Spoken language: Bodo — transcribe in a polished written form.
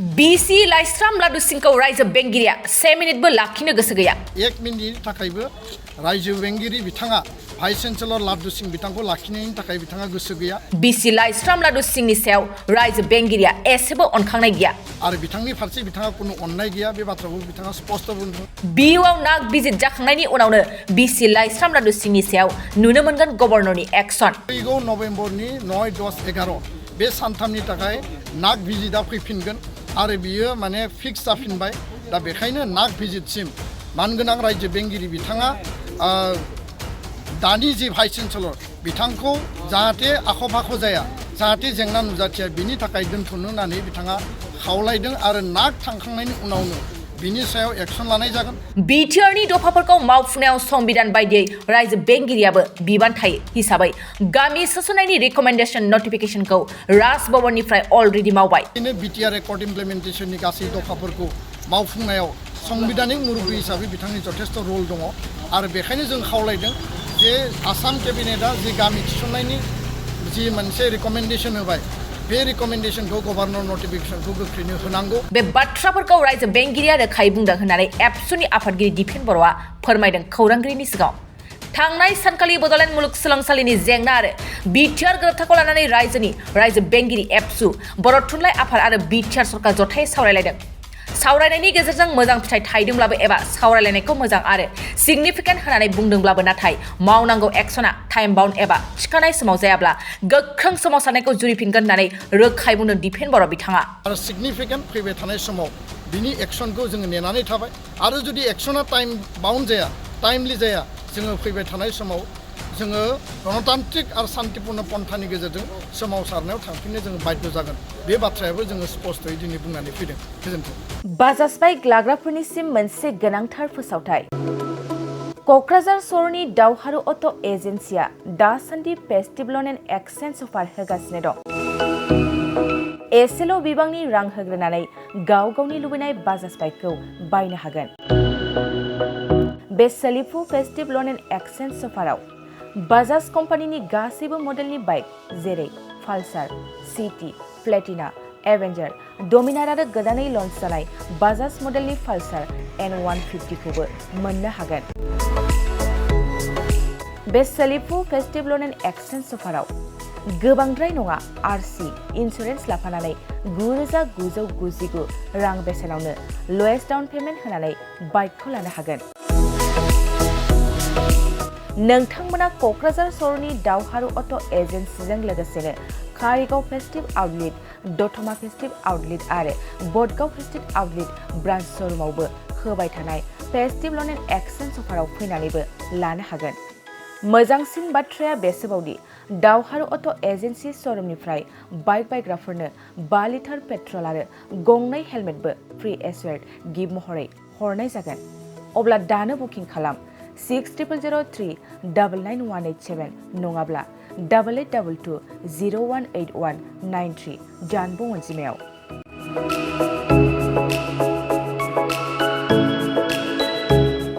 BC लाइस्राम लादु सिंखौ रायजो बेंगिरिया 1 मिनिटबो लाखिनो गोसो गैया। 1 मिनिटनि थाखायबो रायजो बेंगिरि बिथाङा भाइस चेन्सेलर लादु सिंह बिथांखौ लाखिनायनि थाखाय बिथाङा गोसो गैया। BC लाइस्राम लादु सिंहनि सायाव रायजो बेंगिरिया एसेबो अनखांनाय गैया। आरो बिथांनि फारसे बिथाङा कोनो अननाय गैया बे बाथ्राखौ बिथाङा स्पष्ट बुंदों। बिउआव नाग बिजित जाखांनायनि उनावनो BC लाइस्राम लादु सिंहनि सायाव नुनो मोनगोन गभर्नरनि एक्शन। फैगौ नभेम्बरनि 9, 10, 11 बे सानथामनि थाखाय नाग बिजितआ फैफिनगोन आरो बियो माने फिक्स जाफिनबाय। दा बेखायनो नाग बिजितसिम मानगोनां रायजो बेंगिरि बिथाङा दानि जि भाइस चेन्सेलर बिथांखौ जाहाथे आख' फाख' जाया, जाहाथे जेंना नुजाथिया, बिनि थाखाय दोनथ'नो होननानै बिथाङा खावलायदों आरो नाग थांखांनायनि उनावनो बिनि सायाव एक्शन लानाय जागोन। बिटिआरनि दफाफोरखौ मावफुंनायाव संबिधान बायदियै रायजो बेंगिरियाबो बिबान थायो हिसाबै गामि सोसननायनि रिकमेन्डेशन नटिफिकेशनखौ राजभवननिफ्राय अलरेडि मावबाय। बिटिआर एकर्ड इमप्लिमेन्टेशननि गासै दफाफोरखौ मावफुंनायाव संबिधानिक मुरब्बि हिसाबै बिथांनि जथेस्थ रल दङ आरो बेखायनो जों खावलायदों जे आसाम केबिनेटआ जि गामि थिसननायनि जि मोनसे रिकमेन्डेशन होबाय बे रिकमेन्डेशनखौ गभर्नर नटिफिकेशनखौ गोख्रैनो होनांगौ। बे बाथ्राफोरखौ रायजो बेंगिरिया रोखायै बुंदों होननानै एबसुनि आफादगिरि दिपेन बर'आ फोरमायदों खौरांगिरिनि सिगाङाव। थांनाय सानखालि बड'लेण्ड मुलुगसोलोंसालिनि जेंना आरो बिटिआर गोरोबथाखौ लानानै रायजो बेंगिरि एबसु, बर' थुनलाइ आफाद आरो बिटिआर सरकार जथायै सावरायलायदों। सावरायनायनि गेजेरजों मोजां फिथाइ थायदोंब्लाबो एबा सावरायलायनायखौ मोजां आरो सिगनिफिकेन्ट होननानै बुंदोंब्लाबो नाथाय मावनांगौ एक्शना टाइम बाउन्ड एबा थिखानाय समाव जायाब्ला गोख्रों सोमावसारनायखौ जुरिफिनगोन होननानै रोखायै बुंदों दिपेन बर' बिथाङा। आरो सिगनिफिकेन्ट फैबाय थानाय समाव बिनि एक्शनखौ जोङो नेनानै थाबाय आरो जुदि एक्शना टाइम बाउन्ड जाया, टाइमलि जाया, जोङो फैबाय थानाय समाव जोङो गणतान्त्रिक आरो शान्तिपूर्ण पन्थानि गेजेरजों सोमावसारनायाव थांफिननो जोङो बाध्य जागोन। बे बाथ्रायाबो जोङो स्पष्टयै दिनै बुंनानै फैदों। गोजोन्थों। बाजाज बाइक लाग्राफोरनिसिम मोनसे गोनांथार फोसावथाय। क'क्राझार सहरनि दावहारु अट' एजेन्सिया दासान्दि फेस्टिभ ल'न एन्ड एक्सचेन्ज अफार होगासिनो दं। एसेल' बिबांनि रां होग्रोनानै गाव गावनि लुबैनाय बाजाज बाइकखौ बायनो हागोन। बे सोलिफु फेस्टिभ ल'न एन्ड एक्सचेन्ज अफाराव बाजाज कम्पानिनि गासैबो मडेलनि बाइक जेरै पालसार, सिटि, प्लेटिना, एवेन्जार, डमिनार आरो गोदानै लन्च जानाय बाजाज मडेलनि पालसार N150 खौबो मोननो हागोन। बे सोलिफु फेस्टिभ ल'न एन्ड एक्सचेन्ज अफाराव गोबांद्राय नङा RC इन्सुरेन्स लाफानानै 9,999 रां बेसेनावनो ल'एस्ट डाउन पेमेन्ट होनानै बाइकखौ लानो हागोन। नोंथांमोना क'क्राझार सहरनि दावहारु अट' एजेन्सिजों लोगोसेनो कारिगाव फेस्टिभ आउटलेट, दतमा फेस्टिभ आउटलेट आरो बडगाव फेस्टिभ आउटलेट ब्रान्च श'रुमावबो होबाय थानाय फेस्टिभ ल'न एन्ड एक्सचेन्ज अफाराव फैनानैबो लानो हागोन। मोजांसिन बाथ्राया बेसोबावदि दावहारु अट' एजेन्सि श'रुमनिफ्राय बाइक बायग्राफोरनो 5 लिटार पेट्रल आरो गंनै हेलमेटबो फ्रि एसुवेर्ड गिफ्ट महरै हरनाय जागोन। अब्ला दानो बुकिं खालाम 6000399187 नङाब्ला 8822018193 जानबुं अनजिमायाव।